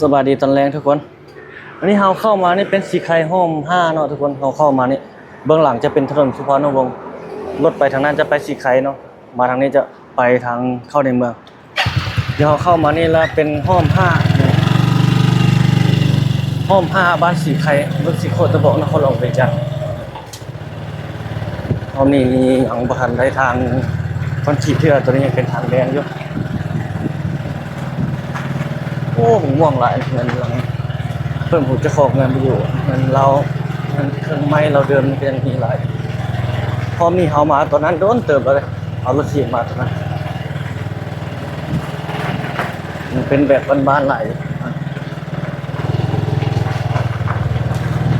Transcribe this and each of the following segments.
ສະບາຍດີຕອນແລງທຸກຄົນ. ອັນນີ້ເຮົາເຂົ້າມານີ້ເປັນສີໄຄຮ່ອມຫ້າເນາະທຸກຄົນ. ເຮົາເຂົ້າມານີ້ ເບື້ອງຫຼັງຈະເປັນຖະໜົນສຸພານຸວົງ, ລົດໄປທາງນັ້ນຈະໄປສີໄຄເນາະ, ມາທາງນີ້ຈະໄປທາງເຂົ້າໃນເມືອງ. ດຽວເຮົາເຂົ້າມານີ້ລະເປັນຮ່ອມຫ້າ, ຮ່ອມຫ້າ ບ້ານສີໄຄ, ເມືອງສີໂຄດຕະບອງ ນະຄອນຫຼວງວຽງຈັນ. ຕອນນີ້ຍັງບໍ່ທັນໄດ້ທາງຄອນກຣີດເທື່ອ, ຕອນນີ້ຍັງເປັນທາງແດງຢູ່. ໂອ້ ມ່ວງຫຼາຍເຮືອນຫຼັງ. ເພິ່ນຮູ້ເຈົ້າຂອງເຮືອນບໍ່ຢູ່, ເຮືອນລາວ, ເຮືອນເຄື່ອງໄມ້ລາວເດີມນີ້ກໍຍັງມີຫຼາຍ. ຮອບນີ້ເຮົາມາຕອນນັ້ນດົນເຕີບແລ້ວເດ້, ເອົາລົດຖີບມາຕອນນັ້ນ. ມັນເປັນແບບບ້ານໆຫຼາຍ.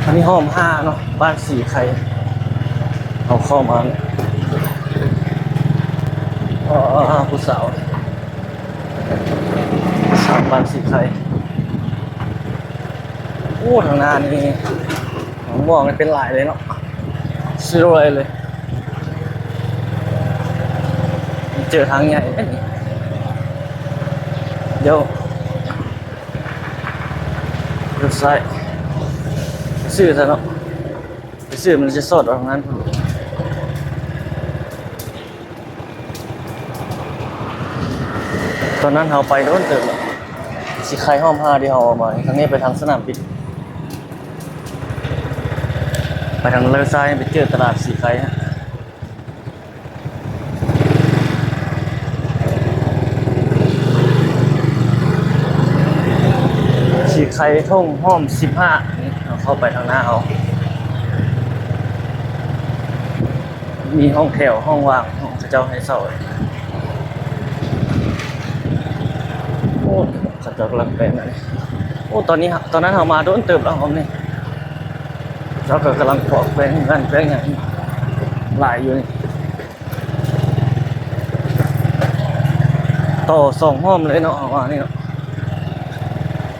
ອັນນີ້ຮ່ອມຫ້າເນາະ, ບ້ານສີໄຄ. ເຮົາເຂົ້າມາ ເອີ ຜູ້ສາວ ສາວບ້ານສີໄຄ. ໂອ້ ທາງໜ້ານີ້ ໝອກນີ້ເປັນຫຼາຍເລີຍເນາະ, ສວຍເລີຍ. ເຈີທາງໃຫຍ່ເດ້ນີ້. ດຽວ ລ້ຽວຊ້າຍ ໄປຊື້ຊະເນາະ, ໄປຊື້ມັນຈະສອດອອກທາງນັ້ນພຸ້ນ. ຕອນນັ້ນເຮົາໄປໂດນເຕີບແລ້ວ, ສີໄຄຮ່ອມຫ້າທີ່ເຮົາເອົາມາ. ທາງນີ້ໄປທາງສະໜາມບິນ, ໄປທາງລ້ຽວຊ້າຍໄປເຈີຕະຫຼາດສີໄຄ. ສີໄຄທົ່ງຮ່ອມສິບຫ້າ ເຮົາເຂົ້າໄປທາງໜ້າເຮົາ ມີຫ້ອງແຖວ ຫ້ອງວ່າງ ຫ້ອງເຂົາເຈົ້າໃຫ້ເຊົ່າ. ໂອ້ ເຂົາເຈົ້າກຳລັງແປງອັນນີ້. ໂອ້ ຕອນນີ້ ຕອນນັ້ນເຮົາມາໂດນເຕີບແລ້ວຮອບນີ້, ເຂົາເຈົ້າກໍກຳລັງປອກແປງນັ້ນແປງຫຍັງຫຼາຍຢູ່ນີ້. ຕໍ່ສອງຮ່ອມເລີຍເນາະ ເຮົາວ່ານີ້ເນາະ,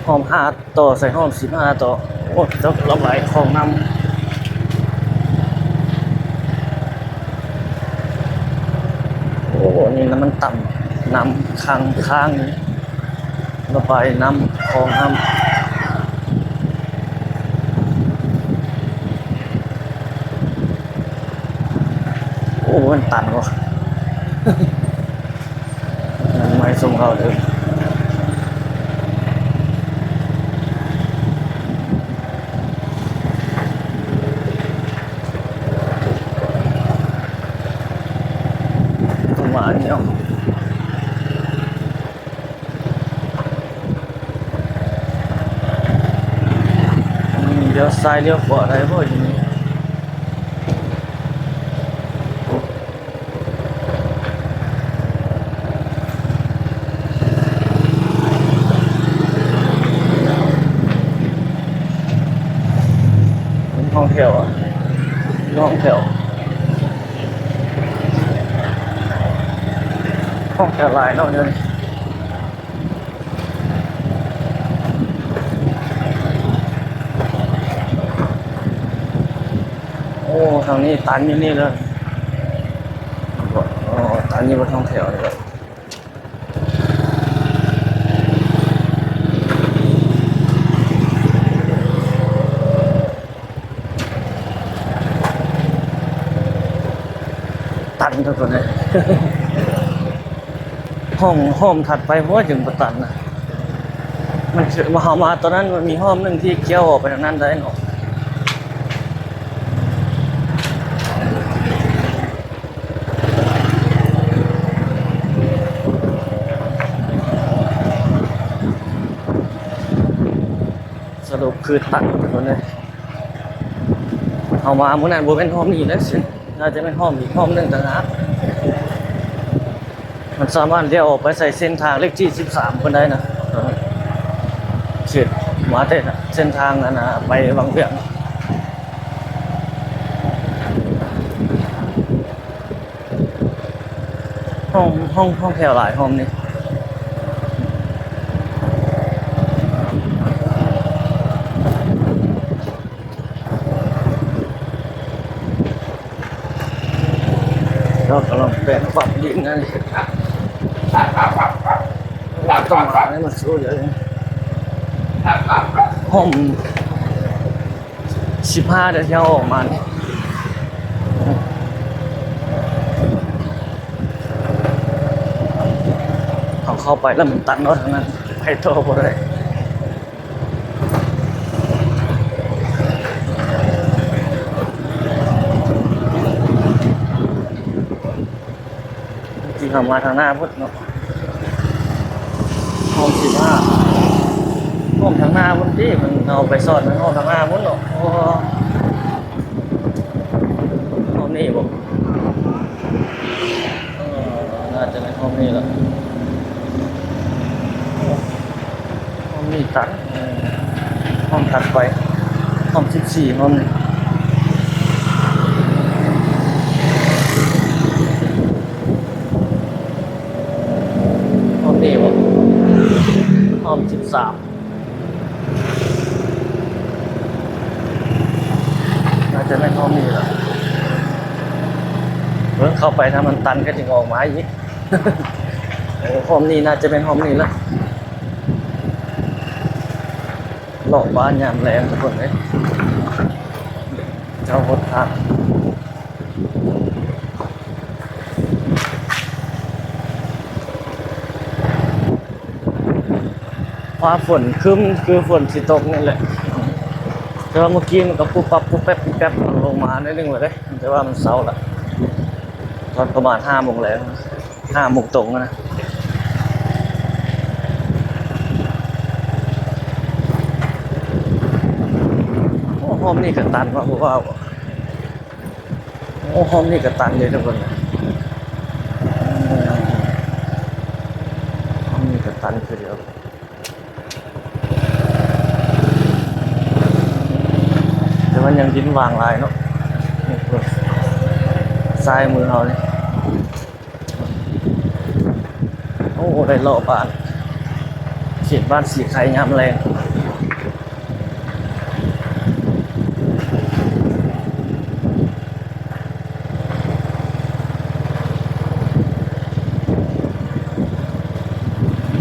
ຮ່ອມຫ້າຕໍ່ໃສ່ຮ່ອມສິບຫ້າຕໍ່. ໂອ້ ເຈົ້າລະບາຍຂອງນຳ. ໂອ້ ນີ້ນະ ມັນຕັນ ນຳຄັງຄ້າງນີ້. ລະບາຍນ້ຳ ຂອງນ້ຳ. ໂອ້ ມັນຕັນບໍ່? ຍັງໄມ່ສົ່ງເຂົ້າເດີ. ປະມານນີ້ເນາະ. ອືມ ລ້ຽວຊ້າຍລ້ຽວຂວາໄດ້ບໍ່ຢູ່ນີ້? ຫ້ອງແຖວອະ ຫ້ອງແຖວ ຫ້ອງແຖວຫຼາຍເນາະ ດຽວນີ້. ໂອ້ ທາງນີ້ຕັນຢູ່ນີ້ເລີຍ. ໂອ້ ຕັນຢູ່ທາງແຖວນີ້ເລີຍ. ຕັນທຸກຄົນເອີຍ. ຫ້ອງ ຫ້ອງຖັດໄປພຸ້ນຈຶ່ງບໍ່ຕັນນະ. ມັນ ເຮົາມາຕອນນັ້ນມັນມີຫ້ອງໜຶ່ງທີ່ກ້ຽວອອກໄປທາງນັ້ນໄດ້ເນາະ. ສະຫຼຸບຄືຕັນພຸ້ນເລີຍ. ເຮົາມາມື້ນັ້ນບໍ່ແມ່ນຮ່ອມນີ້ແຫຼະ, ໜ້າຈະແມ່ນຮ່ອມອີກຮ່ອມໜຶ່ງຕ່າງຫາກ. ມັນສາມາດລ້ຽວອອກໄປໃສ່ເສັ້ນທາງເລກທີສິບສາມເພິ່ນໄດ້ນະ, ເຂດ ມາແຕ່ເສັ້ນທາງອັນນ່າ ໄປວັງວຽງ. ຫ້ອງ ຫ້ອງ ຫ້ອງແຖວຫຼາຍຫ້ອງນີ້. ເຮົາກຳລັງແປງປັບດິນນັ້ນ ຕ້ອງມາໃຫ້ມັນສວຍເລີຍ. ຫ້ອງສິບຫ້າ ເດີ ທີ່ເຮົາອອກມານີ້ ເຮົາເຂົ້າໄປແລ້ວມັນຕັນເນາະ ທາງນັ້ນໄປຕໍ່ບໍ່ໄດ້. ທີ່ເຮົາມາທາງໜ້າພຸ້ນເນາະ ຫ້ອງສິບຫ້າ ຫ້ອງທາງໜ້າພຸ້ນຕິ ມັນເຮົາໄປສອດໃນຫ້ອງທາງໜ້າພຸ້ນເນາະ. ໂອ້ ຫ້ອງນີ້ບໍ່? ເອີ ໜ້າຈະແມ່ນຫ້ອງນີ້ລະ ຫ້ອງນີ້ຕັນ. ຫ້ອງຖັດໄປ ຫ້ອງສິບສີ່ ຫ້ອງນີ້ ຫ້ອງນີ້ບໍ່? ຫ້ອງສິບສາມ ໜ້າຈະແມ່ນຫ້ອງນີ້ລະ. ເບິ່ງເຂົ້າໄປ ຖ້າມັນຕັນກໍຈຶ່ງອອກມາອີກ. ເອີ ຫ້ອງນີ້ໜ້າຈະແມ່ນຫ້ອງນີ້ລະ. ເລາະບ້ານຍາມແລງທຸກຄົນເອີຍ ເຈົ້າຫົດທາງ ຟ້າຝົນຄຶ້ມຄືຝົນຊິຕົກນີ້ແຫຼະ ແຕ່ວ່າເມື່ອກີ້ມັນກໍປຸບປັບປຸບແປັບປຸບແປັບລົງມາໜ້ອຍໜຶ່ງແລ້ວເດ້ ແຕ່ວ່າມັນເຊົາລະ ຕອນປະມານຫ້າໂມງແລງ ຫ້າໂມງຕົງນະ. ໂອ້ ຫ້ອງນີ້ກໍຕັນວ່າ ບໍ່ວ່າ ໂອ້ ຫ້ອງນີ້ກໍຕັນເດ້ທຸກຄົນ ຫ້ອງນີ້ກໍຕັນຄືດຽວ ແຕ່ມັນຍັງດິນຫວ່າງຫຼາຍເນາະ ນີ້ ຊ້າຍມືເຮົານີ້. ໂອ້ ໄດ້ເລາະບ້ານ ເຂດບ້ານສີໄຄຍາມແລງ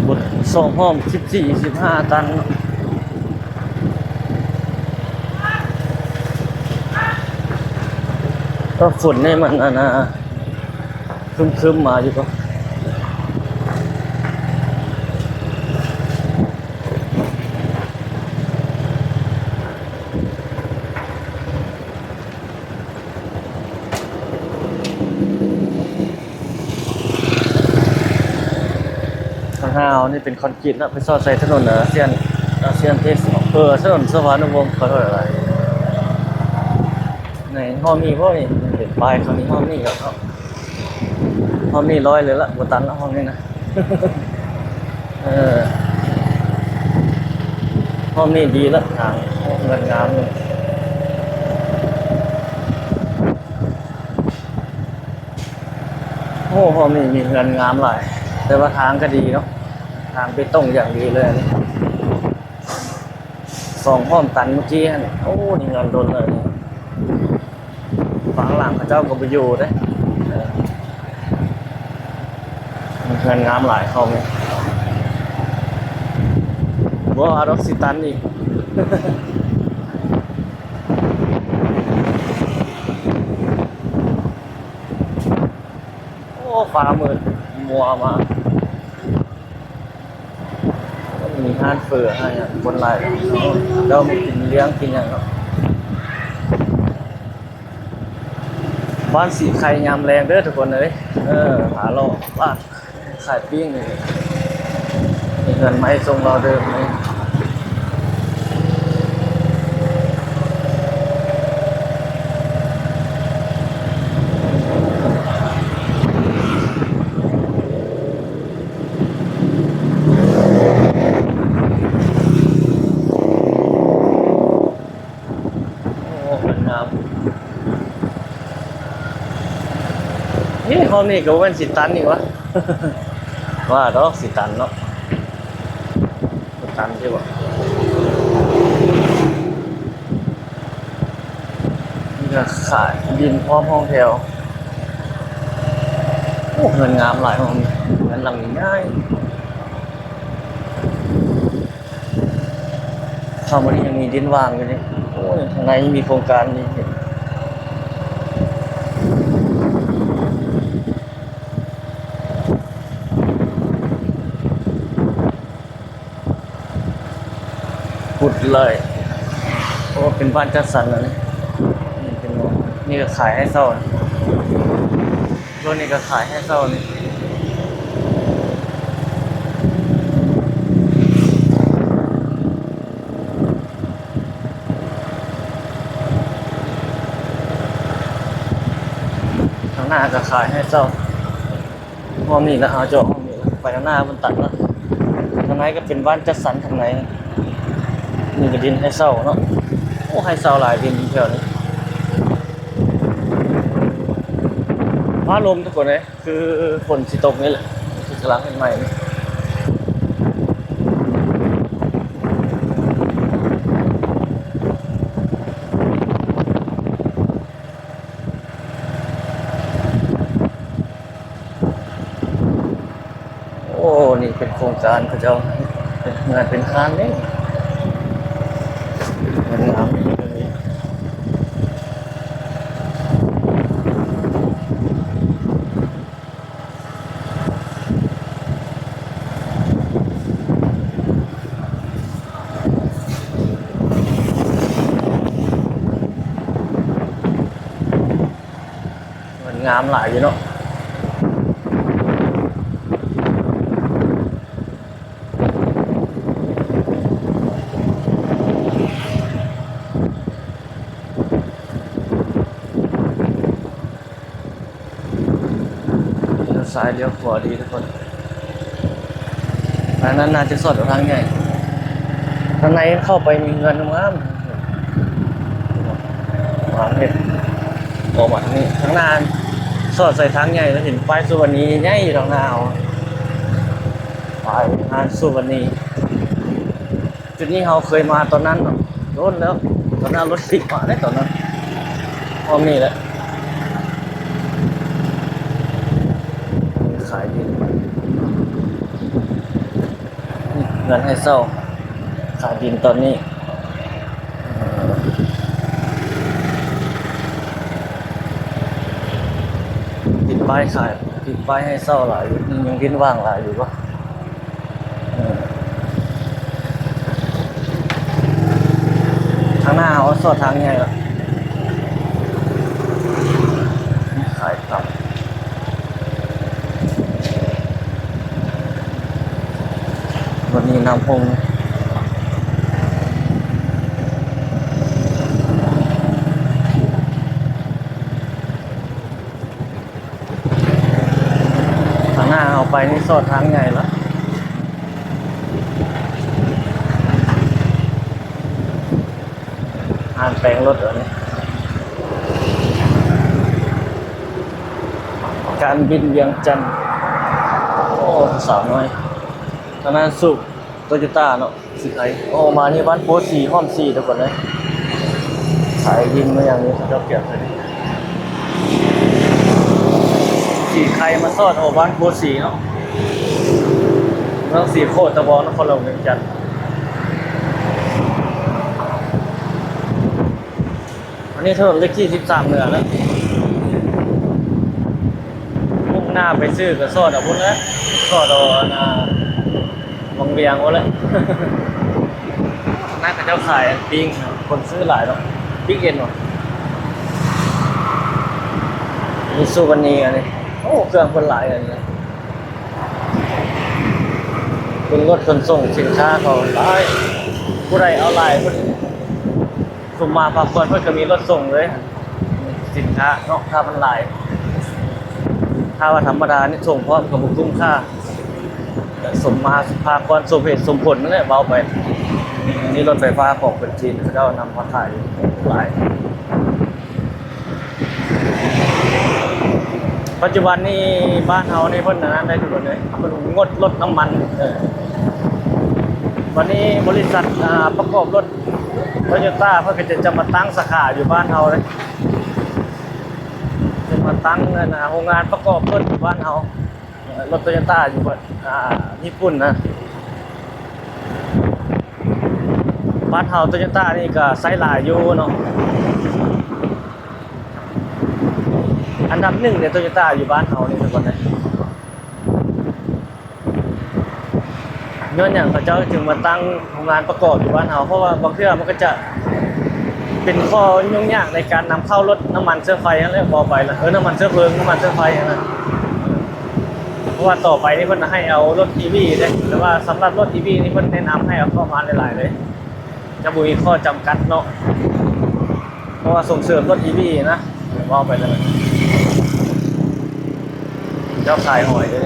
ບົດສອງຫ້ອງ ສິບສີ່ ສິບຫ້າຕັນ. ເອີ ຝົນນີ້ມັນ ອັນນ່າ ຄຶ້ມໆມາຢູ່ກໍ ທາງເຮົານີ້ເປັນຄອນກຣີດເນາະ ໄປຊອດໃສ່ຖະໜົນອາຊຽນ ອາຊຽນເພສ ເອີ ຖະໜົນສະຫວານຸວົງ ຂໍໂທດຫຼາຍ. ໃນຫ້ອງນີ້ບໍ່ນີ້ ເຫັນປ້າຍເຂົານີ້ ຫ້ອງນີ້ກໍເນາະ ຫ້ອງນີ້ຮ້ອຍເລີຍລະ ບໍ່ຕັນລະ ຫ້ອງນີ້ນະ. ເອີ ຫ້ອງນີ້ດີລະ ທາງ ໂອ້ ເຮືອນງາມຢູ່. ໂອ້ ຫ້ອງນີ້ມີເຮືອນງາມຫຼາຍ ແຕ່ວ່າທາງກໍດີເນາະ ທາງເບຕົງຢ່າງດີເລີຍອັນນີ້. ສອງຫ້ອງຕັນເມື່ອກີ້ຫັ້ນ ໂອ້ ນີ້ເຮືອນດົນເລີຍນີ້. ຝັ່ງຫຼັງເຂົາເຈົ້າກໍບໍ່ຢູ່ເດ້ ເອີ ເຮືອນງາມຫຼາຍເຂົານີ້ ບໍ່ວ່າດອກຊິຕັນອີກ. ໂອ້ ຟ້າມືດມົວມາ. ມີຮ້ານເຝີຮ້ານຫຍັງ ຄົນຫຼາຍ ເຈົ້າມາກິນລ້ຽງກິນຫຍັງເນາະ. ບ້ານສີໄຄຍາມແລງເດີທຸກຄົນເອີຍ ເອີ ພາເລາະບ້ານຂາຍປີ້ງນີ້ ມີເຮືອນໃໝ່ສົ່ງເຮົາເດີນີ້. ໂອ້ ງາມ. ເອີ ຫ້ອງນີ້ກໍບໍ່ແມ່ນຊິຕັນອີກຫວາ? ວ່າດອກຊິຕັນເນາະ. ບໍ່ຕັນຕິຫວາ? ມີແຕ່ຂາຍດິນພ້ອມຫ້ອງແຖວ. ໂອ້ ເຮືອນງາມຫຼາຍຫ້ອງນີ້ ເຮືອນຫຼັງໃຫຍ່. ເຂົ້າມານີ້ຍັງມີດິນວ່າງຢູ່ນີ້. ໂອ້ຍ ທາງໃນມີໂຄງການນີ້ ຂຸດເລີຍ. ໂອ້ ເປັນບ້ານຈັດສັນແລ້ວນີ້. ນີ້ເປັນ ນີ້ກໍຂາຍໃຫ້ເຊົ່າ. ໂຊນນີ້ກໍຂາຍໃຫ້ເຊົ່ານີ້. ທາງໜ້າກໍຂາຍໃຫ້ເຊົ່າ. ຫ້ອງນີ້ລະ ເຮົາຈະອອກຫ້ອງນີ້ລະ ໄປທາງໜ້າມັນຕັນລະ. ທາງໃນກໍເປັນບ້ານຈັດສັນທາງໃນ. ນີ້ກໍດິນໃຫ້ເຊົ່າເນາະ. ໂອ້ ໃຫ້ເຊົ່າຫຼາຍດິນແຖວນີ້. ຟ້າລົມທຸກຄົນເອີຍ. ຄືຝົນຊິຕົກນີ້ແຫຼະ ຄືກຳລັງເຮັດໃໝ່ນີ້. ໂອ້ ນີ້ເປັນໂຄງການເຂົາເຈົ້າເຮັດເຮືອນເປັນຄານເດ້. ເຮືອນງາມ. ມັນງາມຫຼາຍຢູ່ເນາະ. ລ້ຽວຊ້າຍລ້ຽວຂວາດີທຸກຄົນ. ທາງນັ້ນໜ້າຈະສອດເອົາທາງໃຫຍ່. ທາງໃນເຂົ້າໄປມີເຮືອນງາມໆ ວາງເຮັດອອກມາທາງນີ້. ທາງໜ້າສອດໃສ່ທາງໃຫຍ່ ແລ້ວເຫັນປ້າຍສຸວັນນີໃຫຍ່ຢູ່ທາງໜ້າເຮົາ. ປ້າຍຮ້ານສຸວັນນີ. ຈຸດນີ້ເຮົາເຄີຍມາຕອນນັ້ນເນາະ ໂດນແລ້ວ. ຕອນນັ້ນລົດຕິດມາເດ້ຕອນນັ້ນ. ອ້ອມນີ້ແຫຼະ ຂາຍດິນ ເຮືອນໃຫ້ເຊົ່າ ຂາຍດິນຕອນນີ້. ເອີ ຕິດປ້າຍຂາຍ ຕິດປ້າຍໃຫ້ເຊົ່າຫຼາຍຢູ່. ຍັງດິນວ່າງຫຼາຍຢູ່ບໍ່? ເອີ ທາງໜ້າເຮົາສອດທາງໃຫຍ່ລະ ຂາຍຕັບ. ວັນນີ້ນ້ຳຫົງ ທາງໜ້າເຮົາໄປນີ້ສອດທາງໃຫຍ່ລະ. ຮ້ານແປງລົດອັນນີ້ ການບິນວຽງຈັນ. ໂອ້ ສາວນ້ອຍ ທາງໜ້າສູບໂຕໂຍຕ້າເນາະ. ສີໄຄ ໂອ້ ມານີ້ບ້ານໂພສີ ຫ້ອມສີທຸກຄົນເອີຍ. ຂາຍດິນມາຢ່າງນີ້ ເຂົາເຈົ້າກຽມເລີຍ. ສີໄຄມາສອດ ໂອ້ ບ້ານໂພສີເນາະ ເມືອງສີໂຄດຕະບອງ ນະຄອນຫຼວງວຽງຈັນ. ອັນນີ້ຖະໜົນເລກທີສິບສາມເໜືອແລ້ວ ມຸ່ງໜ້າໄປຊື່ກໍສອດເອົາພຸ້ນແຫຼະ ສອດເອົາອັນນ່າ ວັງວຽງພຸ້ນແຫຼະ. ນັ້ນເຂົາເຈົ້າຂາຍປີ້ງ ຄົນຊື້ຫຼາຍເນາະ ປີ້ງເອັນເນາະ. ມີຊູເວນີອັນນີ້ ໂອ້ ເຄື່ອງເພິ່ນຫຼາຍອັນນີ້ ເປັນລົດຂົນສົ່ງສິນຄ້າເຂົາຫຼາຍ ຜູ້ໃດເອົາຫຼາຍເພິ່ນ ສົມມາພາຄວນເພິ່ນກໍມີລົດສົ່ງເລີຍ ສິນຄ້າເນາະ ຖ້າມັນຫຼາຍ. ຖ້າວ່າທຳມະດານີ້ສົ່ງພ້ອມກໍບໍ່ຄຸ້ມຄ່າ ສົມມາພາຄວນ ສົມເຫດສົມຜົນນັ້ນແຫຼະ ເວົ້າໄປ. ນີ້ລົດໄຟຟ້າຂອງຄົນຈີນ ເຂົາເຈົ້ານຳມາຂາຍຫຼາຍ. ປັດຈຸບັນນີ້ບ້ານເຮົານີ້ເພິ່ນອັນນັ້ນໄດ້ທຸກຄົນເລີຍ ເພິ່ນງົດລົດນ້ຳມັນ. ເອີ ບັດນີ້ບໍລິສັດ ອ່າ ປະກອບລົດໂຕໂຍຕ້າ ເພິ່ນກໍຈະ ຈະມາຕັ້ງສາຂາຢູ່ບ້ານເຮົາເລີຍ ຈະມາຕັ້ງອັນນ່າ ໂຮງງານປະກອບລົດຢູ່ບ້ານເຮົາ. ເອີ ລົດໂຕໂຍຕ້າຢູ່ ອ່າ ຍີ່ປຸ່ນນະ. ໄປ ບ້ານເຮົາໂຕໂຍຕ້ານີ້ກໍໃຊ້ຫຼາຍຢູ່ເນາະ ອັນດັບໜຶ່ງເດ້ໂຕໂຍຕ້າຢູ່ບ້ານເຮົານີ້ທຸກຄົນເດ້. ຍ້ອນຫຍັງເຂົາເຈົ້າຈຶ່ງມາຕັ້ງໂຮງງານປະກອບຢູ່ບ້ານເຮົາ? ເພາະວ່າບາງເທື່ອມັນກໍຈະເປັນຂໍ້ຫຍຸ້ງຍາກໃນການນຳເຂົ້າລົດນ້ຳມັນເຊື້ອໄຟຫັ້ນແຫຼະ ເວົ້າໄປນະ ເອີ ນ້ຳມັນເຊື້ອເພີງ ນ້ຳມັນເຊື້ອໄຟຫັ້ນນະ. ເພາະວ່າຕໍ່ໄປນີ້ເພິ່ນໃຫ້ເອົາລົດອີວີເດ້ ແຕ່ວ່າສຳລັບລົດອີວີນີ້ເພິ່ນແນະນຳໃຫ້ເອົາເຂົ້າມາຫຼາຍໆເລີຍ. ຈະບໍ່ມີຂໍ້ຈຳກັດເນາະ ເພາະວ່າສົ່ງເສີມລົດອີວີນະ ເວົ້າໄປເລີຍ. ເຈົ້າຂາຍຫອຍເດ້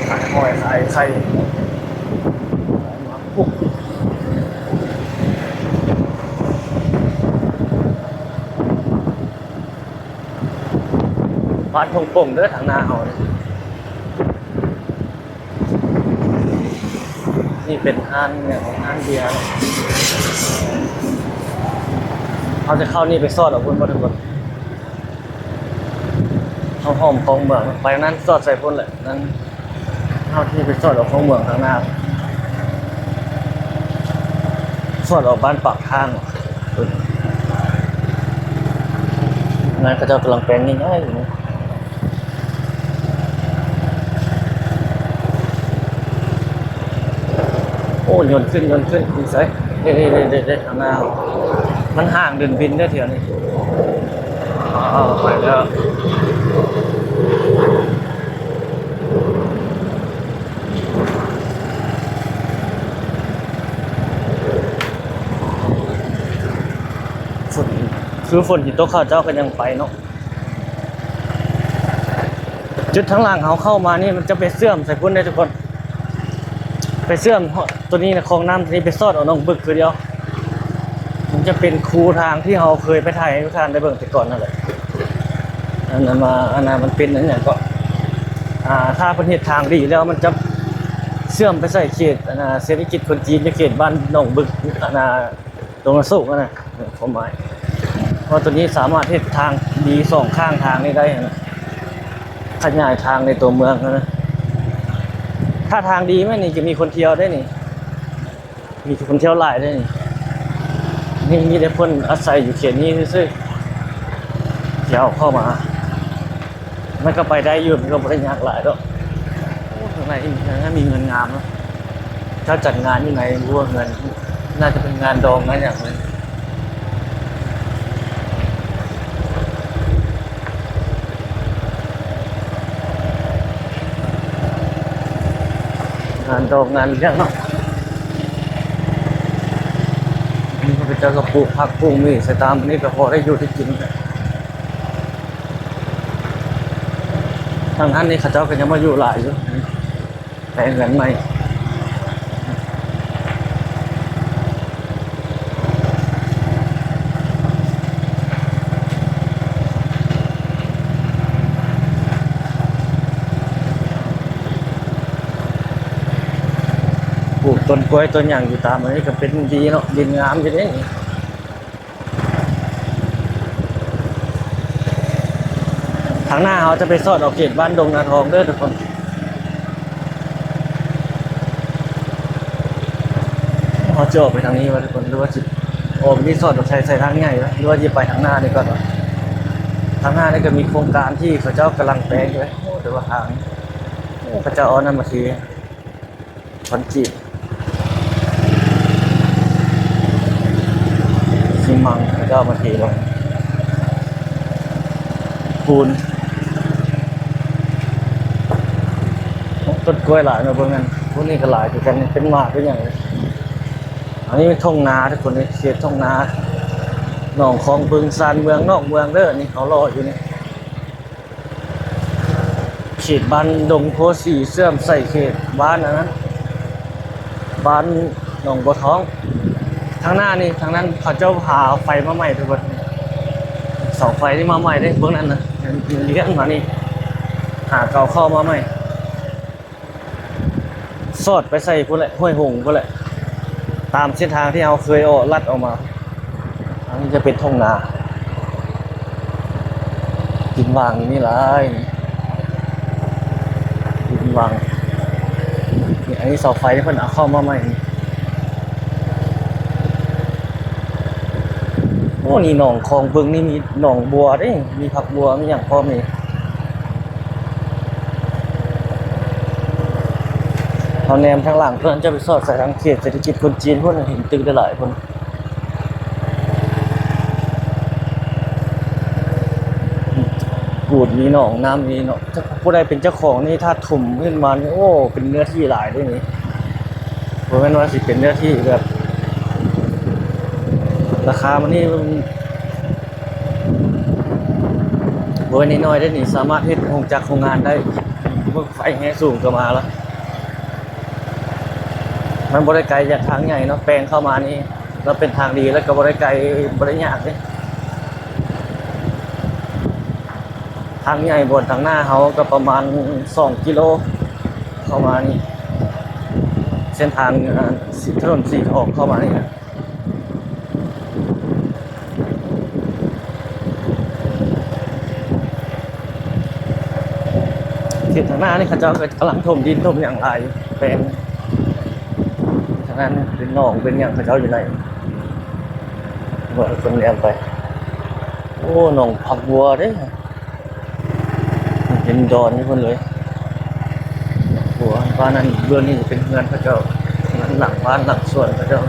ຂາຍຫອຍ ຂາຍໄຂ່ ບ້ານທົ່ງປົ່ງເດີ ທາງໜ້າເຮົານີ້. ນີ້ເປັນຮ້ານຫຍັງ ຮ້ານເບຍ. ເຮົາຈະເຂົ້ານີ້ໄປສອດເອົາພຸ້ນບໍ່ທຸກຄົນ? ເຮົາອ້ອມຂອງເມືອງໄປນັ້ນ ສອດໃສ່ພຸ້ນແຫຼະ ນັ້ນ ເຮົາຊິໄປສອດເອົາຂອງເມືອງທາງໜ້າ ສອດອອກບ້ານປາກທາງ. ນັ້ນເຂົາເຈົ້າກຳລັງແປງງ່າຍໆຢູ່. ໂອ້ ຍົນຂຶ້ນ ຍົນຂຶ້ນ ຢູ່ໃສ? ເດ້ໆໆໆ ທາງໜ້າ ມັນຫ້າງເດີ່ນບິນເດ້ແຖວນີ້. ອ້າວ ໄປແລ້ວ. ຝົນ ຄືຝົນຊິຕົກ ເຂົາເຈົ້າກໍຍັງໄປເນາະ. ຈຸດທາງຫຼັງເຮົາເຂົ້າມານີ້ ມັນຈະໄປເຊື່ອມໃສ່ພຸ້ນເດ້ທຸກຄົນ ໄປເຊື່ອມໂຕນີ້ນະ ຄອງນ້ຳໂຕນີ້ໄປສອດເອົາໜອງບຶກຄືດຽວ. ມັນຈະເປັນຄູທາງທີ່ເຮົາເຄີຍໄປຖ່າຍໃຫ້ທຸກທ່ານໄດ້ເບິ່ງແຕ່ກ່ອນນັ້ນແຫຼະ. ອັນນັ້ນມາ ອັນນັ້ນມັນເປັນອັນຫຍັງເກາະ ອ່າ ຖ້າເພິ່ນເຮັດທາງດີແລ້ວ ມັນຈະເຊື່ອມໄປໃສ່ເຂດ ອັນນ່າ ເສດຖະກິດຄົນຈີນ ຢູ່ເຂດບ້ານໜອງບຶກ ອັນນ່າ ດົງນາໂສກຫັ້ນນະ ຄວາມໝາຍ ເພາະວ່າໂຕນີ້ສາມາດເຮັດທາງດີສອງຂ້າງທາງນີ້ໄດ້ຫັ້ນນະ ຂະຫຍາຍທາງໃນຕົວເມືອງຫັ້ນນະ. ຖ້າທາງດີແມ່ນນີ້ ຈະມີຄົນທ່ຽວໄດ້ນີ້ ມີຄົນທ່ຽວຫຼາຍໄດ້ນີ້. ນີ້ມີແຕ່ຄົນອາໄສຢູ່ເຂດນີ້ຊື່ໆ ທີ່ເຮົາເຂົ້າມາ. ມັນກໍໄປໄດ້ຢູ່ ມັນກໍບໍ່ໄດ້ຍາກຫຼາຍດອກ. ໂອ້ ຂ້າງໃນ ຂ້າງໃນມີເຮືອນງາມເນາະ. ເຂົາຈັດງານຢູ່ໃນຮົ້ວເຮືອນ ໜ້າຈະເປັນງານດອງງານຫຍັງເລີຍ. ງານດອງງານລ້ຽງເນາະ. ນີ້ເຂົາເຈົ້າກໍປູກຜັກປູກໝີ່ໃສ່ຕາມ ອັນນີ້ກໍພໍໄດ້ຢູ່ໄດ້ກິນ. ທາງນັ້ນນີ້ເຂົາເຈົ້າກໍຍັງມາຢູ່ຫຼາຍຢູ່ ແປງເຮືອນໃໝ່ ປູກຕົ້ນກ້ວຍຕົ້ນຫຍັງຢູ່ຕາມ ອັນນີ້ກໍເປັນດີເນາະ ດິນງາມຢູ່ເດ້. ທາງໜ້າເຮົາຈະໄປສອດເອົາເຂດບ້ານດົງນາທອງເດີທຸກຄົນ. ເຮົາຈະອອກໄປທາງນີ້ວະທຸກຄົນ ຫຼືວ່າຊິອອກໄປນີ້ສອດເອົາໃສ່ ໃສ່ທາງໃຫຍ່ວະ ຫຼືວ່າຊິໄປທາງໜ້ານີ້ກ່ອນວະ? ທາງໜ້ານີ້ກໍມີໂຄງການທີ່ເຂົາເຈົ້າກຳລັງແປງຢູ່ເດ້. ໂອ້ ແຕ່ວ່າທາງ ໂອ້ ເຂົາເຈົ້າເອົາອັນນັ້ນມາເທ ຄອນກຣີດ ຊີມັງ ເຂົາເຈົ້າເອົາມາເທລົງ ປູນ ຕົ້ນກ້ວຍຫຼາຍເນາະ. ເບິ່ງນັ້ນ ພວກນີ້ກໍຫຼາຍຄືກັນ ເປັນໝາກເປັນຫຍັງເລີຍ. ອັນນີ້ເປັນທົ່ງນາທຸກຄົນເດ ເຂດທົ່ງນາ ໜອງຄອງບຶງ ຊານເມືອງ ນອກເມືອງເດີ ນີ້ເຮົາເລາະຢູ່ນີ້. ເຂດບ້ານດົງໂພສີ ເຊື່ອມໃສ່ເຂດບ້ານອັນນັ້ນ ບ້ານໜອງບົວທອງ. ທາງໜ້ານີ້ ທາງນັ້ນເຂົາເຈົ້າຫາໄຟມາໃໝ່ທຸກຄົນ ເສົາໄຟນີ້ມາໃໝ່ເດ້ ເບິ່ງນັ້ນນະ ມັນລ້ຽງມານີ້ ຫາເກົາເຂົ້າມາໃໝ່ ສອດໄປໃສ່ພຸ້ນແຫຼະ ຫ້ວຍຫົງພຸ້ນແຫຼະ ຕາມເສັ້ນທາງທີ່ເຮົາເຄີຍອອກ ລັດອອກມາ. ອັນນີ້ຈະເປັນທົ່ງນາ ດິນຫວ່າງຢູ່ນີ້ຫຼາຍ ດິນຫວ່າງ. ນີ້ ອັນນີ້ເສົາໄຟທີ່ເພິ່ນເອົາເຂົ້າມາໃໝ່ນີ້ ໂອ້ ນີ້ໜອງຂອງເບິ່ງນີ້ ມີໜອງບົວເດ້ ມີຜັກບົວ ມີຫຍັງພ້ອມນີ້. ເຮົາແນມທາງຫຼັງເພິ່ນ ຈະໄປສອດໃສ່ທາງເຂດເສດຖະກິດຄົນຈີນພຸ້ນ ເຫັນຕຶກຫຼາຍໆພຸ້ນ. ກູດມີໜອງນ້ຳນີ້ເນາະ. ຈັກຜູ້ໃດເປັນເຈົ້າຂອງນີ້ ຖ້າຖົມຂຶ້ນມານີ້ ໂອ້ ເປັນເນື້ອທີ່ຫຼາຍເດ້ນີ້. ບໍ່ແມ່ນວ່າຊິເປັນເນື້ອທີ່ແບບ ລາຄາມັນນີ້ ບໍ່ແມ່ນນ້ອຍໆເດ້ນີ້ ສາມາດເຮັດໂຮງຈັກໂຮງງານໄດ້. ເບິ່ງໄຟແຮງສູງກໍມາລະ. ມັນບໍ່ໄດ້ໄກຈາກທາງໃຫຍ່ເນາະ ແປງເຂົ້າມານີ້ ລະເປັນທາງດີ ລະກໍບໍ່ໄດ້ໄກ ບໍ່ໄດ້ຍາກເດ້. ທາງໃຫຍ່ບ່ອນທາງໜ້າເຮົາກໍປະມານສອງກິໂລ ເຂົ້າມານີ້ ເສັ້ນທາງ ອາ ຖະໜົນສີທອງເຂົ້າມານີ້ນະ. ເຂດທາງໜ້ານີ້ເຂົາເຈົ້າກໍກຳລັງຖົມດິນຖົມຫຍັງຫຼາຍແປງ. ທາງນັ້ນເປັນໜອງເປັນຫຍັງເຂົາເຈົ້າຢູ່ໃນ ເບິ່ງຄົນແນມໄປ. ໂອ້ ໜອງຜັກບົວເດ້. ເຫັນດອນຢູ່ພຸ້ນເລີຍ. ໂອ້ ບ້ານນັ້ນ ເບື້ອງນີ້ເປັນເຮືອນເຂົາເຈົ້າ ເຮືອນຫຼັງບ້ານຫຼັງສວນເຂົາເຈົ້າ.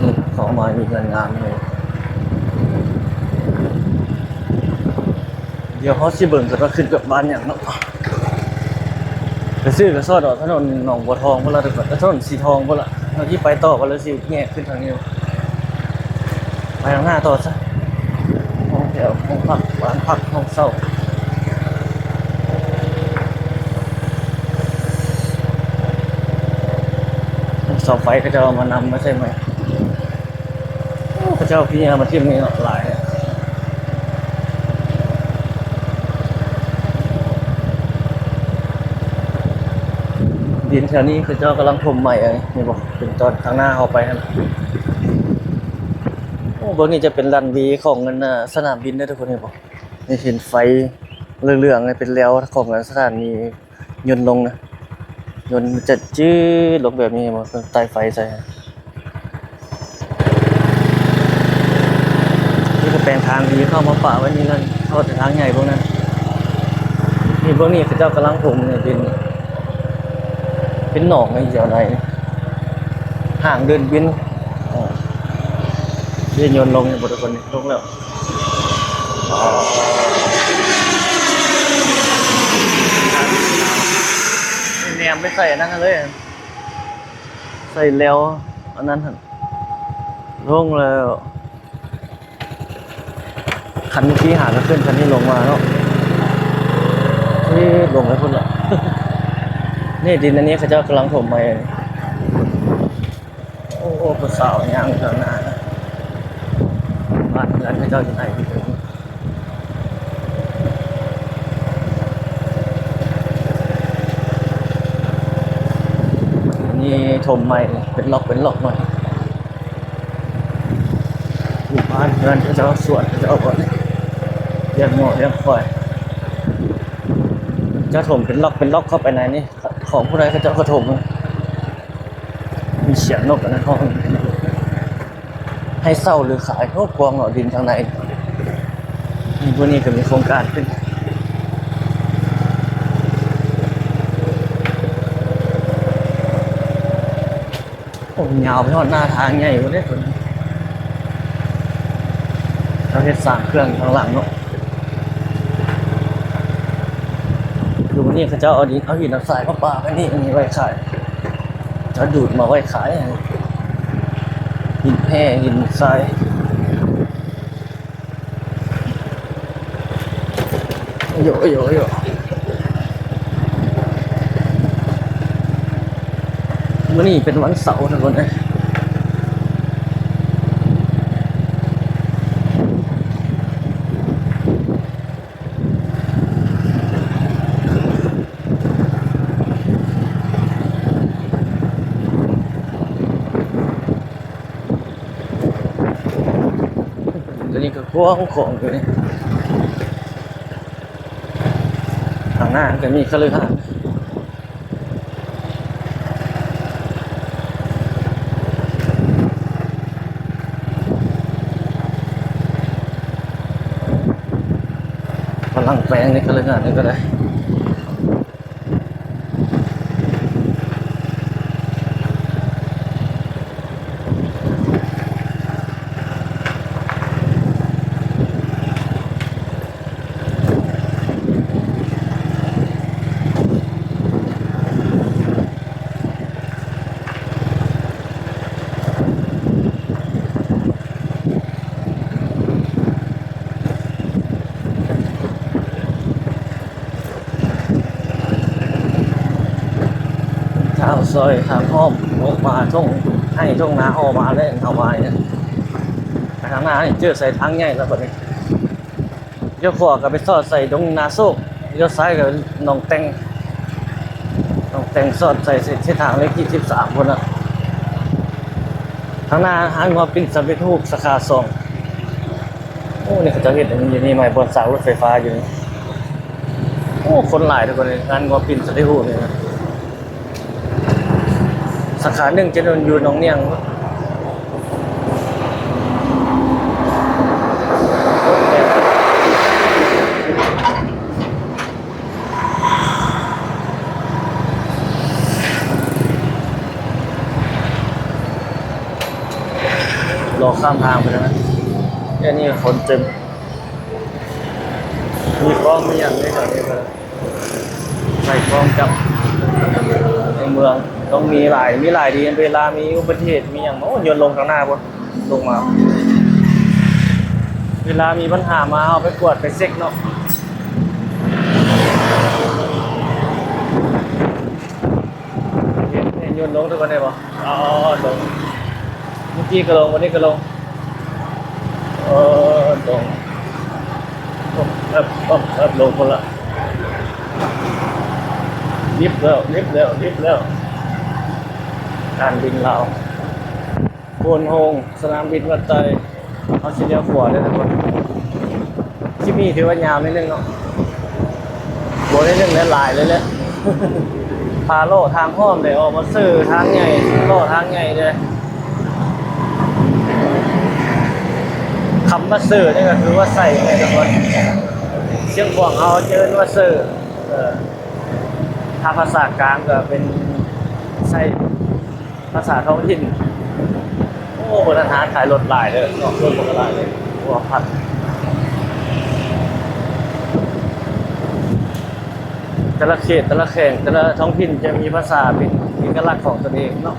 ອືມ ເຂົ້າມາມີເຮືອນງາມເລີຍ. ດຽວເຮົາຊິເບິ່ງກັນວ່າຂຶ້ນກັບບ້ານຫຍັງເນາະ. ໄປຊື້ກະສອດອອກຖະໜົນໜອງບົວທອງພຸ້ນລະ ຖະໜົນສີທອງພຸ້ນລະ. ເຮົາຊິໄປຕໍ່ກັນ ຫຼືຊິແຍກຂຶ້ນທາງນີ້ ໄປທາງໜ້າຕໍ່ຊະ. ຫ້ອງແຖວ ຫ້ອງພັກ ບ້ານພັກ ຫ້ອງເຊົ່າ ເສົາໄຟເຂົາເຈົ້າເອົາມານຳມາໃສ່ໃໝ່. ໂອ້ ເຂົາເຈົ້າເອົາຂີ້ເຫຍື້ອມາຖິ້ມນີ້ເນາະ ຫຼາຍ. ດິນແຖວນີ້ເຂົາເຈົ້າກຳລັງຖົມໃໝ່ ເຫັນບໍ່ ເປັນຕອນທາງໜ້າເຮົາໄປຫັ້ນ. ໂອ້ ເບິ່ງນີ້ຈະເປັນລັນເວຂອງອັນ ສະໜາມບິນເດີທຸກຄົນ ເຫັນບໍ່? ນີ້ເຫັນໄຟເຫຼືອງໆ ເປັນແລວຂອງສະຖານີ ຍົນລົງນະ ຍົນຈະຈືດລົງແບບນີ້ ເຫັນບໍ່? ເພິ່ນໄຕ່ໄຟໃສ່. ນີ້ກໍແປງທາງທີ່ເຂົ້າມາປະໄວ້ນີ້ນັ້ນ ເຂົ້າແຕ່ທາງໃຫຍ່ພວກນັ້ນ. ນີ້ພວກນີ້ເຂົາເຈົ້າກຳລັງຖົມນີ້ ເປັນ ເປັນໜອງໃນແຖວໃນ ຫາງເດີ່ນບິນ. ເອີ ເດີ່ນຍົນລົງ ເຫັນບໍ່ທຸກຄົນ? ລົງແລ້ວ. ແນມໄປໃສ່ອັນນັ້ນເລີຍ ໃສ່ແລວອັນນັ້ນຫັ້ນ. ລົງແລ້ວ ຄັນທີ່ຫາກະຂຶ້ນ ຄັນນີ້ລົງມາເນາະ. ເອີ ລົງໄປພຸ້ນລະ. ນີ້ດິນອັນນີ້ເຂົາເຈົ້າກຳລັງຖົມໃໝ່. ໂອ້ ຜູ້ສາວຍ່າງຢູ່ທາງໜ້າ ບ້ານເຮືອນເຂົາເຈົ້າຢູ່ໃນ. ນີ້ຖົມໃໝ່ເປັນລັອກເປັນລັອກໃໝ່. ຢູ່ບ້ານເຮືອນເຂົາເຈົ້າ ສວນເຂົາເຈົ້າ ລ້ຽງງົວລ້ຽງຄວາຍ ຈະຖົມເປັນລັອກເປັນລັອກເຂົ້າໄປໃນນີ້. ຂອງຜູ້ໃດເຂົາເຈົ້າກະຖົມ ມີສຽງນົກອັນນັ້ນຮ້ອງ. ໃຫ້ເຊົ່າຫຼືຂາຍ? ໂອ້ ກວ້າງເນາະ ດິນທາງໃນ. ນີ້ ພວກນີ້ກະມີໂຄງການຂຶ້ນ. ໂອ້ ຍາວໄປຮອດໜ້າທາງໃຫຍ່ພຸ້ນເດ້ ເພິ່ນເຮັດສ້າງເຄື່ອງທາງຫຼັງເນາະ. ຄືມື້ນີ້ເຂົາເຈົ້າເອົາດິນ ເອົາຫີນເອົາຊາຍມາປະໄວ້ນີ້ ອັນນີ້ໄວ້ຂາຍ ເຂົາເຈົ້າດູດມາໄວ້ຂາຍ. ຫີນແຮ່ ຫີນຊາຍ ໂຢໂຢໂຢ. ມື້ນີ້ເປັນວັນເສົາທຸກຄົນເອີຍ. ຕົວນີ້ກະກວ້າງຂວາງຢູ່ນີ້. ທາງໜ້າກະມີຄະລືຫາດ ກຳລັງແປງໃນເຮືອນນີ້ກໍໄດ້. ທາງຊອຍທາງອ້ອມອອກມາ ທົ່ງໄຮ່ທົ່ງນາອອກມາແລ້ວ ເອົາມານີ້ ທາງໜ້ານີ້ເຈີໃສ່ທາງໃຫຍ່ແລ້ວບັດນີ້. ລ້ຽວຂວາກໍໄປສອດໃສ່ດົງນາໂຊກ, ລ້ຽວຊ້າຍກໍໜອງແຕ່ງ, ໜອງແຕ່ງສອດໃສ່ເສັ້ນທາງເລກທີສິບສາມພຸ້ນນະ. ທາງໜ້າຮ້ານງົວປິ່ນສຳເລັດຮູບສາຂາສອງ. ໂອ້ ນີ້ເຂົາເຈົ້າເຮັດອັນນີ້ຢູ່ນີ້ໃໝ່, ບ່ອນສາກລົດໄຟຟ້າຢູ່ນີ້. ໂອ້ ຄົນຫຼາຍທຸກຄົນເລີຍ, ຮ້ານງົວປິ່ນສຳເລັດຮູບນີ້ນະ. ສາຂາໜຶ່ງຈະຢູ່ໜອງໜ້ຽງ. ລໍຂ້າມທາງໄປແລ້ວນະ. ອັນນີ້ຄົນເຕັມ. ມີຂອງມີຫຍັງໃນແຖວນີ້ກໍ ໃສ່ຂອງຈັບໃນເມືອງຕ້ອງມີຫຼາຍ, ມີຫຼາຍດີ. ເວລາມີອຸບັດຕິເຫດມີຫຍັງ ໂອ້ ໂຍນລົງທາງໜ້າພຸ້ນ, ລົງມາ. ເວລາມີບັນຫາມາ ເຮົາໄປກວດໄປເຊັກເນາະ. ເຫັນ ເຫັນໂຍນລົງທຸກຄົນໄດ້ບໍ່? ອໍ ລົງ. ເມື່ອກີ້ກໍລົງ, ວັນນີ້ກໍລົງ. ເອີ ລົງ. ແອັບ ແອັບ ແອັບ ລົງພຸ້ນລະ. ລິບແລ້ວ ລິບແລ້ວ ລິບແລ້ວ. ການບິນລາວ ໂພນໂຮງ ສະໜາມບິນວັດໄຕ. ເຮົາຊິລ້ຽວຂວາເດີທຸກຄົນ. ຄລິບນີ້ຖືວ່າຍາວໜ້ອຍໜຶ່ງເນາະ, ບໍ່ໜ້ອຍໜຶ່ງແຫຼະ ຫຼາຍເລີຍແຫຼະ. ພາເລາະທາງອ້ອມເດ້, ອອກມາເສີທາງໃຫຍ່, ເລາະທາງໃຫຍ່ເດ້. ຄຳວ່າເສີນີ້ກໍຄືວ່າໃສ່ແມ່ນທຸກຄົນ. ຊຽງຂວາງເຮົາຈະເອີ້ນວ່າເສີ, ເອີ ຖ້າພາສາກາງກໍເປັນໃສ່. ພາສາທ້ອງຖິ່ນ. ໂອ້ ເພິ່ນຮ້ານຂາຍລົດຫຼາຍເດີເນາະ, ລົດມັນກໍຫຼາຍເລີຍ. ຫົວພັດ ແຕ່ລະເຂດ ແຕ່ລະແຂວງ ແຕ່ລະທ້ອງຖິ່ນຈະມີພາສາເປັນເອກະລັກຂອງຕົນເອງເນາະ.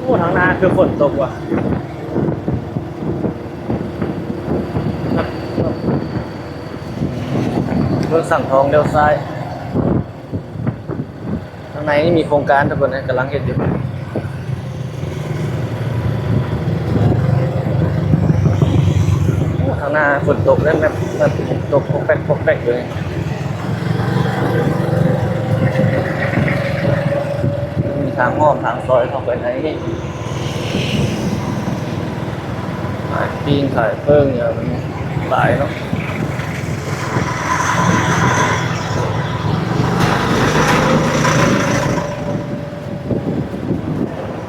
ໂອ້ ທາງໜ້າຄືຝົນຕົກວ່ະ. ເມືອງສັງທອງ ລ້ຽວຊ້າຍ. ທາງໃນນີ້ມີໂຄງການທຸກຄົນນະ, ກຳລັງເຮັດຢູ່. ໂອ້ ທາງໜ້າຝົນຕົກເລີຍ, ແບບ ແບບຕົກປົກແປັກ ປົກແປັກຢູ່. ມີທາງອ້ອມ ທາງຊອຍເຂົ້າໄປໃນນີ້. ຂາຍປີ້ງຂາຍເປີ້ງຫຍັງຫຼາຍເນາະ.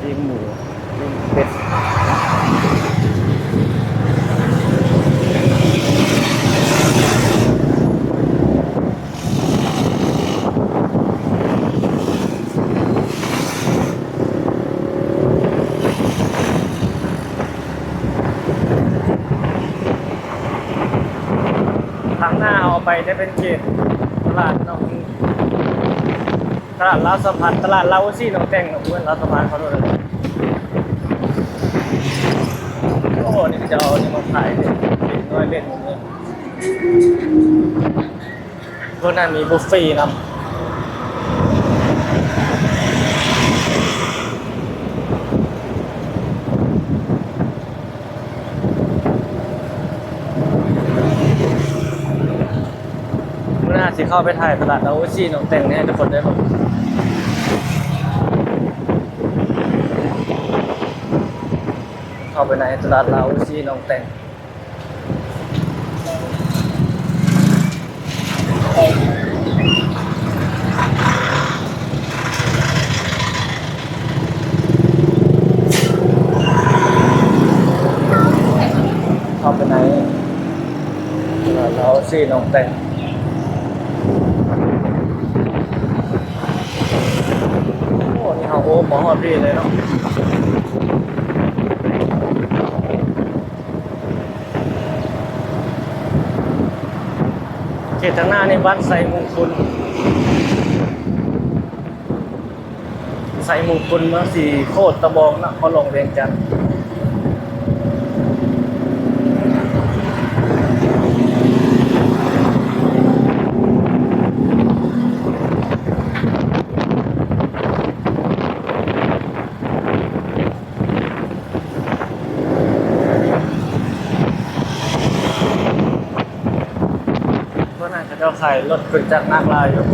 ປີ້ງໝູ ປີ້ງເປັດ. ທາງໜ້າເຮົາໄປຈະເປັນເຂດຕະຫຼາດເນາະ, ຕະຫຼາດລາວສຳພັນ, ຕະຫຼາດລາວອູຊີໜອງແຕ່ງເນາະ, ບໍ່ແມ່ນລາວສຳພັນ ຂໍໂທດເດີ. ໂອ້ ນີ້ເຂົາເຈົ້າເອົານີ້ມາຂາຍເດ້, ເດັກນ້ອຍຫຼິ້ນ. ພວກນັ້ນມີບຸບເຟນຳ. ມື້ໜ້າຊິເຂົ້າໄປຖ່າຍຕະຫຼາດລາວອູຊີໜອງແຕ່ງນີ້ໃຫ້ທຸກຄົນໄດ້ເບິ່ງ. ເຂົ້າໄປໃນຕະຫຼາດລາວອູຊີໜອງແຕ່ງ. ທີ່ໜອງແຕງ. ໂອ້ ນີ້ເຮົາໂອ້ມາຮອດພີ້ເລີຍເນາະ. ເຂດທາງໜ້ານີ້ບ້ານໄຊມຸງຄຸນ. ໄຊມຸງຄຸນ ເມືອງສີໂຄດຕະບອງ ນະຄອນຫຼວງວຽງຈັນ. ເພາະນັ້ນເຂົາເຈົ້າຂາຍລົດເຄື່ອງຈັກໜັກຫຼາຍຢູ່.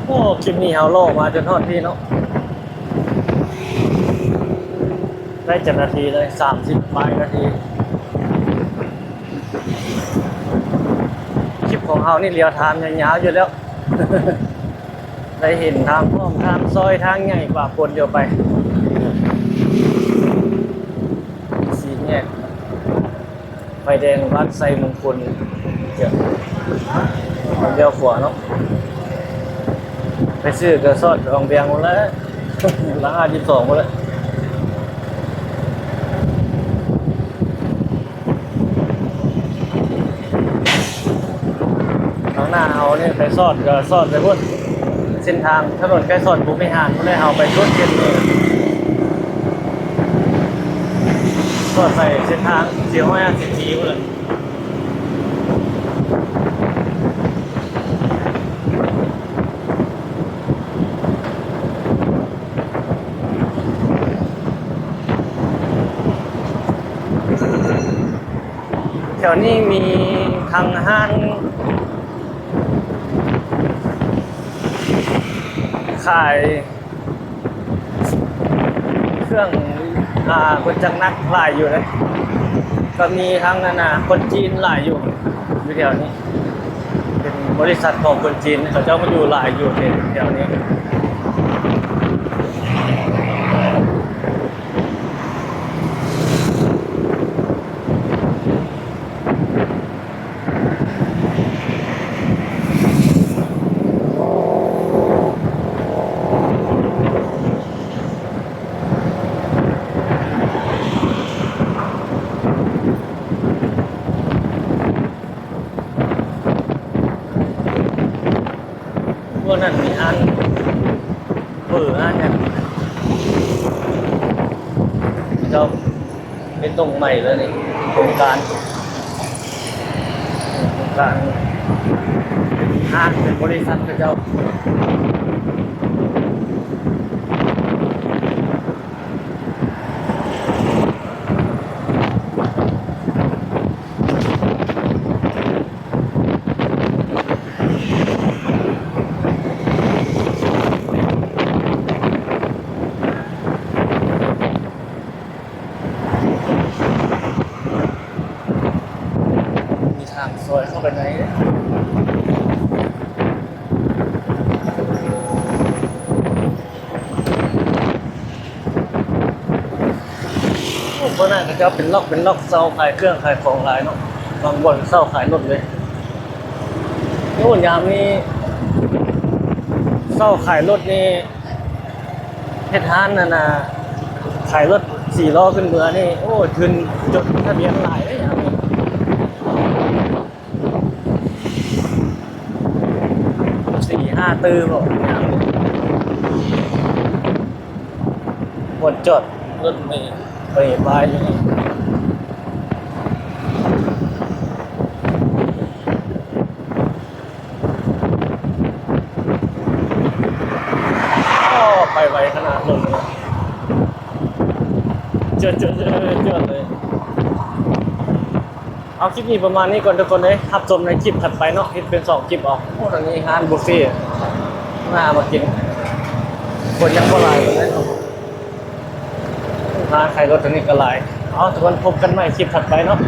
ໂອ້ ຄລິບນີ້ເຮົາເລາະມາຈົນຮອດພີ້ເນາະ. ໄດ້ຈັກນາທີເລີຍ ສາມສິບປາຍນາທີ. ຄລິບຂອງເຮົານີ້ລຽວທາມຍາວໆຢູ່ແລ້ວ ໄດ້ເຫັນທາງອ້ອມ ທາງຊອຍ ທາງໃຫຍ່ປະປົນຢູ່ໄປ. ສີ່ແຍກໄຟແດງວັດໄຊມຸງຄຸນ ລ້ຽວຂວາເນາະ. ໄປຊື້ກະຊອດອອງແບງພຸ້ນແຫຼະ ຫຼັງຫ້າສິບສອງພຸ້ນແຫຼະ. ທາງໜ້າເຮົານີ້ໄປຊອດກະຊອດໄປພຸ້ນ ເສັ້ນທາງຖະໜົນໄກສອນພົມວິຫານພຸ້ນແຫຼະ. ເຮົາໄປສຸດເຂດນີ້ ຊອດໄປເສັ້ນທາງສີ່ຮ້ອຍຫ້າສິບສີ່ພຸ້ນແຫຼະ. ແຖວນີ້ມີທັງຮ້ານຂາຍ ເຄື່ອງ ອ່າ ເຄື່ອງຈັກໜັກຫຼາຍຢູ່ເດ້ ກໍມີທັງ ອັນນ່າ ຄົນຈີນຫຼາຍຢູ່ ຢູ່ແຖວນີ້ ເປັນບໍລິສັດຂອງຄົນຈີນ ເຂົາເຈົ້າມາຢູ່ຫຼາຍຢູ່ແຖວນີ້. ພວກນັ້ນມີຮ້ານເຝີ ຮ້ານຫຍັງ ເຈົ້າ ເປັນຕົງໃໝ່ເລີຍນີ້ ໂຄງການ ໂຄງການ ເປັນຫ້າງ ເປັນບໍລິສັດເຂົາເຈົ້າ. ມີທາງຊອຍເຂົ້າໄປໃນ ໂອ້ ບ່ອນນັ້ນເຂົາເຈົ້າເປັນລັອກເປັນລັອກ ເຊົ່າຂາຍເຄື່ອງຂາຍຂອງຫຼາຍເນາະ ບາງບ່ອນເຊົ່າຂາຍລົດເລີຍ. ໂອ້ ຍາມນີ້ເຊົ່າຂາຍລົດນີ້ ເຮັດຮ້ານ ອັນນ່າ ຂາຍລົດສີ່ລໍ້ຂຶ້ນເມືອນີ້ ໂອ້ ທຶນຈົດທະບຽນຫຼາຍເດ້ ຍາມນີ້ ສີ່ຫ້າຕື້ບໍ່ ຍາມນີ້ ບ່ອນຈອດລົດເມ ເມບາຍຢູ່ນີ້. ໂອ້ ໄປໄວຂະໜາດລົດນະ ຈວດໆໆໆເລີຍ. ເອົາຄລິບນີ້ປະມານນີ້ກ່ອນທຸກຄົນເອີຍ ຮັບຊົມໃນຄລິບຖັດໄປເນາະ ເຮັດເປັນສອງຄລິບເອົາ. ໂອ້ ທາງນີ້ຮ້ານບຸບເຟ. ມາ ມາກິນ ຄົນຍັງບໍ່ຫຼາຍປານໃດເນາະ. ຮ້ານຂາຍລົດຕົວນີ້ກໍຫຼາຍ. ເອົາ ທຸກຄົນ ພົບກັນໃໝ່ຄລິບຖັດໄປເນາະ.